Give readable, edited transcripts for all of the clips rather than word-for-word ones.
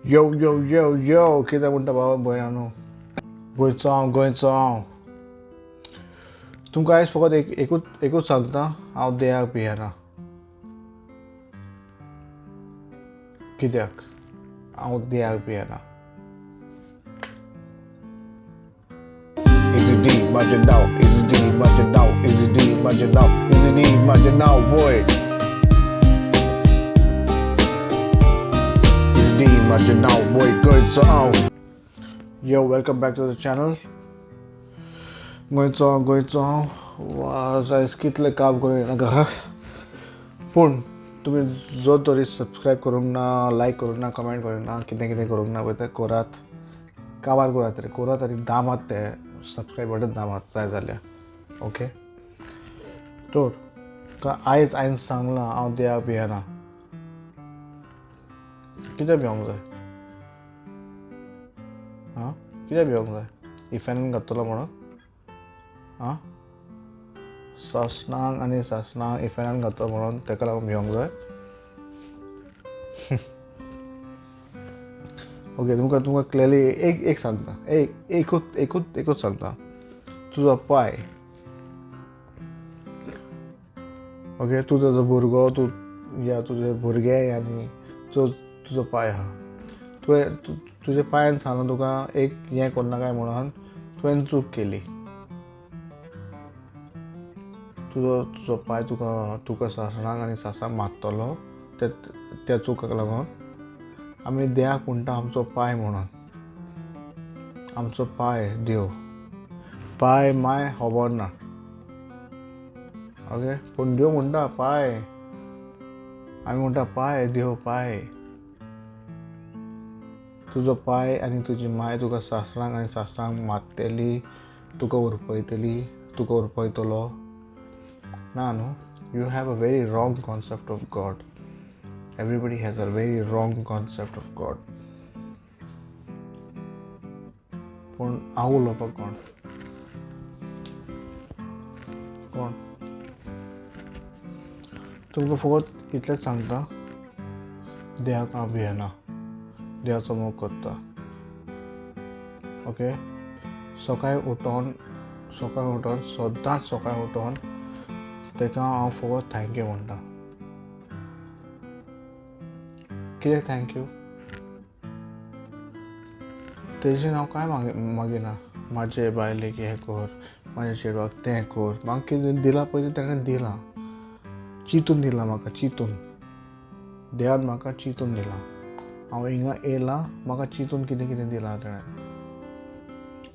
यो यो यो यो कितें म्हणटा भाव भयणानो, गोंयचो हांव, गोंयचो हांव. तुमकां आयज फकत एक एकूच एकूच सांगता, हांव देहाक भियेना. कित्याक हांव देहाक भियेना? Easy D, Major now, Easy D, Major now, Easy D, Major now, Easy D, Major now, boy. Easy D, Major now, boy, good so out. Yo, welcome back to the channel. गोंयचो हांव, गोंयचो हांव. वाज आयज कितलें काम करूं येना घराक, पूण तुमी जो तरी सबस्क्रायब करूंक ना, लायक करूंक ना, कमेंट करूंक ना, कितें कितें करूंक ना पळय तें करात, काबार करात रे, करात आनी दामात तें सबस्क्रायब बटन दामात जाय जाल्यार. ओके, तर आयज हांवें सांगलां हांव देवाक भियेना. कित्याक भिवंक जाय? आं, कित्याक भिवंक जाय? इफेनान घातलो म्हणून? आं, सासणांक आनी सासणांक इफेनान घातलो म्हणून ताका लागून भिवंक जाय? ओके, तुमकां तुमकां क्लियरली एक एक सांगता, एक एकूच एकूच एकूच सांगता. तुजो पाय, ओके, तूं ताजो भुरगो, तूं या तुजे भुरगे आनी तुजो पाय आहा. तुवें तुज्या पांयान सांगलां तुका एक हें करना काय म्हणून, तुवें चूक केली. तुजो तुजो पांय तुका तुका सासणाक आनी सासणाक मारतलो त्या चुकाक लागून. आमी देवाक म्हणटा आमचो पांय म्हणून, आमचो पांय देव, पांय माय खबर ना. ओके, पूण देव म्हणटा पांय, आमी म्हणटा पांय देव पांय. तुजो पांय आनी तुजी माय तुका सासणाक आनी सासणाक मारतली, तुका उरपयतली, तुका उरपयतलो ना न्हू. You have a very wrong concept of God. Everybody has a very wrong concept of God. पूण हांव उलोवपाक कोण कोण? तुमकां फकत इतलेंच सांगता, देवाक हांव भियेना, देवाचो मोग करता. ओके, सकाळीं उठोन, सकाळीं उठोन, सदांच सकाळीं उठोन ताका हांव फकत thank you म्हणटा. कित्याक thank you? तेजेन हांव कांय मागिना, म्हाजे बायलेक हें कर, म्हाज्या चेडवाक तें कर. म्हाका कितें दिलां पळय तेणें दिलां, चिंतून दिलां म्हाका, चिंतून देवान म्हाका चिंतून दिलां. हांव हिंगा येयलां, म्हाका चिंतून कितें कितें दिलां तेणें.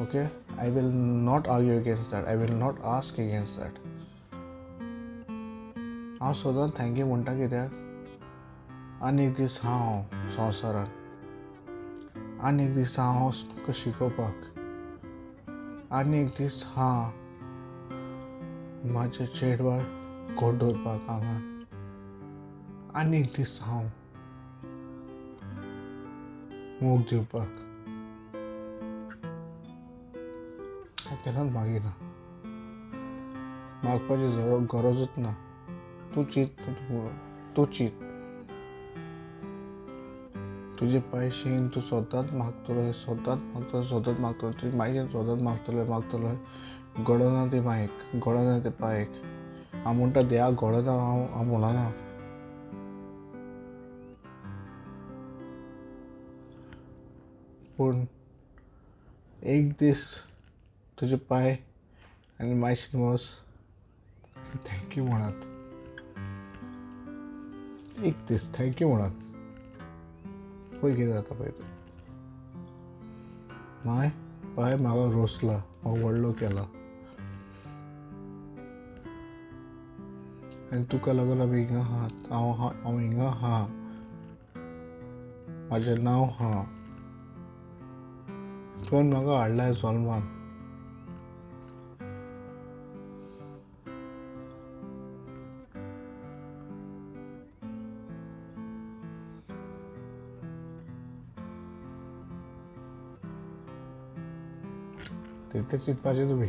Okay, I will not argue against that, I will not ask against that. हांव सदांच thank you म्हणटा. कित्याक? आनी एक दीस हांव संवसारान, आनी एक दीस हांव तुका शिकोवपाक, आनी एक दीस हांव म्हाज्या चेडवाक घट दवरपाक हांगा, आनी एक दीस हांव मोग दिवपाक. हांव केन्नाच मागिना, मागपाची गरजूच ना. तूं चीत, तूं चीत, तुजे पायशीन तूं सदांच मागतलो, सदांच मागतलो, सदांच मागतलो. तुजी मायशीन सदांच मागतलो, मागतलो, घडना ते मायक, घडना ते पायक. हांव म्हणटा देवाक घडना, हांव हांव म्हणना. पूण एक दीस तुजे पांय आनी मायशीन वच thank you म्हणत, एक दीस thank you म्हणत. पळय कितें जाता पळय. माय पांय म्हाका रोसला, म्हाका व्हडलो केला, आनी तुका लागून आमी हिंगा आहा. हांव हांव हिंगा आहा, म्हाजें नांव आहा, तुवें म्हाका हाडला जल्मान. तितलें चिंतपाचें तुमी.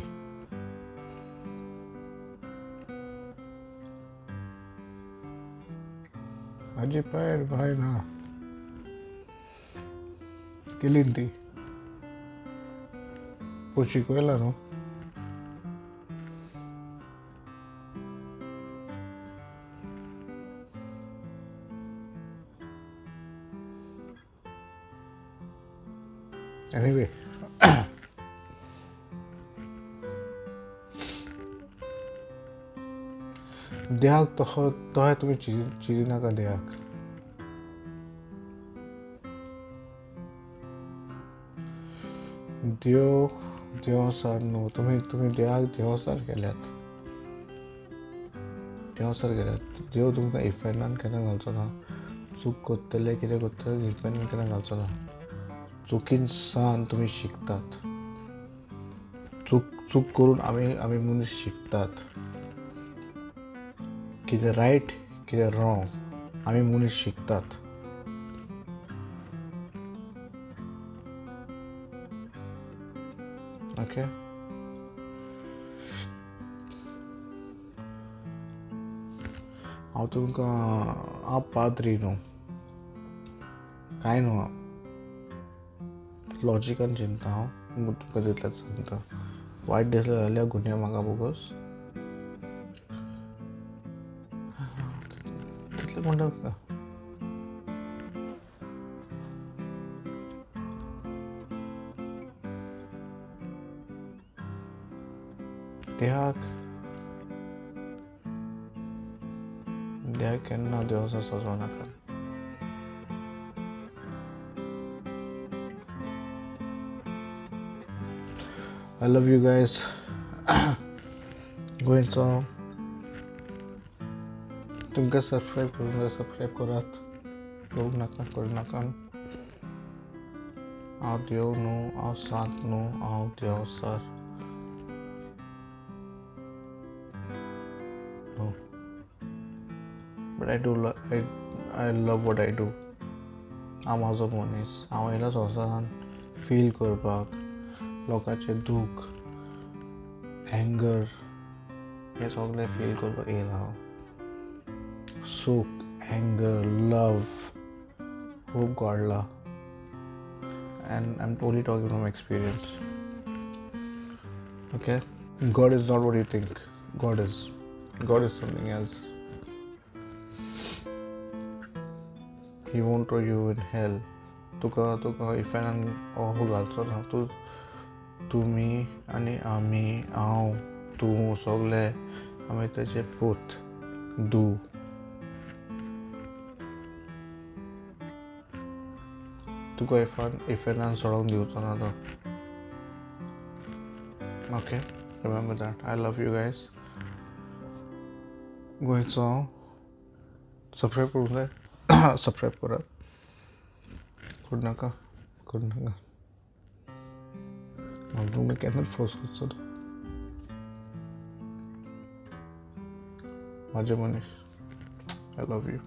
म्हाजे पांय भायर ना. केली ती पो शिकयला न्हू. एनिवे देहाक तहो तोहे तुमी चिरी नाका देहाक. देव देवसार न्हू तुमी तुमी देहाक देवसार केल्यात, देवसार केल्यात. देव तुमकां इफेर्नान केन्ना घालचो ना. चूक करतले कितें करतले इफेर्नान केन्ना घालचो ना. चुकीन सान तुमी शिकतात. चूक चूक करून आमी आमी मनीस शिकतात कितें रायट कितें रॉंग आमी मनीस शिकतात. ओके हांव तुमकां हांव पाद्री न्हू कांय न्हू, हांव लॉजिकान चिंता. हांव तुमकां तितलेंच सांगता. वायट दिसलें जाल्यार गुन्यांव म्हाका बोगस तितलें म्हणटा तुका. देहाक देहाक केन्ना देवाचो सजो नाका. I love you guys. गोंयचो तुमकां सबस्क्रायब करूंक जाय सबस्क्रायब करात, करूंक नाका करूं नाका. हांव देव न्हू, हांव सांत न्हू, हांव देव sir न्हू. But I do I love what I do. हांव म्हाजो मनीस, हांव येयला संवसारान फील करपाक लोकांचें दूख, एंगर हें सगळें फील करपाक येयला हांव. सूख, एंगर, लव खूब गोडला. And I am totally talking from experience. Okay, God is not what you think God is. God is something else. He won't throw you in hell. तुका तुका इफेर्नान हो घालचो ना. तूं तुमी आनी आमी, हांव, तूं सगले आमी तेजे पूत दू. तुका इफेर्नान सोडोवंक दिवचो ना तो. Okay, remember that. I love you guys. गोंयचो सबस्क्रायब करूंक जाय सबस्क्रायब करात. करूं नाका करूं नाका. हांव तुमकां केन्नाच फोर्स करचो ना. म्हाजे मनीस, I love you.